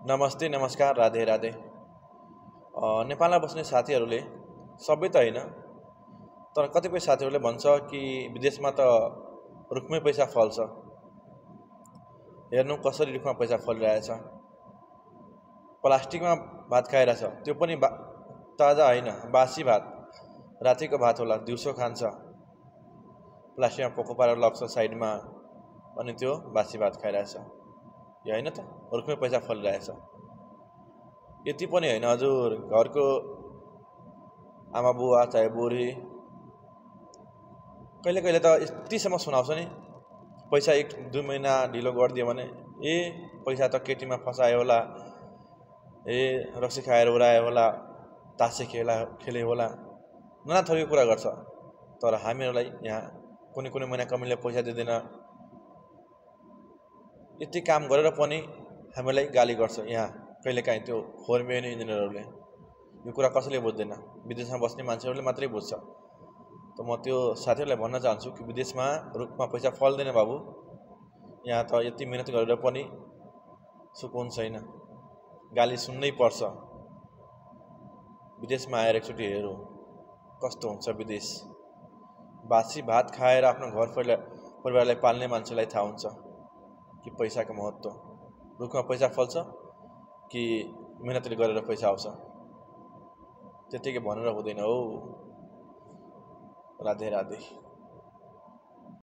नमस्ते नमस्कार राधे राधे। नेपालमा बस्ने साथीहरूले सबै त होइन तर कतिपय साथीहरूले भन्छ कि विदेशमा त रुखमै पैसा फल्छ। हेर्नु कसरी रुखमा पैसा फलिरहेछ। प्लास्टिकमा भात खाइरहेछ, त्यो पनि ताजा होइन, बासी भात। रातिको भात होला, दिउँसो खान्छ, प्लास्टिकमा पोको पारेर लग्छ साइडमा, अनि त्यो बासी भात खाइरहेछ। यो होइन त, रुखमै पैसा फलिरहेछ। यति पनि होइन हजुर, घरको आमा बुवा चाहे बुढी कहिले कहिले त यतिसम्म सुनाउँछ नि, पैसा 1-2 महिना ढिलो गरिदियो भने पैसा त केटीमा फसायो होला, रक्सी खाएर उडायो होला, तासे खेले होला, नाना थरीको कुरा गर्छ। तर हामीहरूलाई यहाँ कुनै कुनै महिना कमीले पैसा दिँदैन, यति काम गरेर पनि हामीलाई गाली गर्छ। यहाँ कहिलेकाहीँ त्यो फोरमेन इन्जिनियरहरूले यो कुरा कसैले बुझ्दैन, विदेशमा बस्ने मान्छेहरूले मात्रै बुझ्छ। त म त्यो साथीहरूलाई भन्न चाहन्छु कि विदेशमा रुखमा पैसा फल्दैन बाबु। यहाँ त यति मिहिनेत गरेर पनि सुकुन छैन, गाली सुन्नै पर्छ। विदेशमा आएर एकचोटि हेरौँ कस्तो हुन्छ विदेश। बासी भात खाएर आफ्नो घर परिवारलाई पाल्ने मान्छेलाई थाहा हुन्छ कि पैसाको महत्त्व। रुखमा पैसा फल्छ कि मिहिनेतले गरेर पैसा आउँछ, त्यतिकै भनेर हुँदैन हौ। राधे राधे।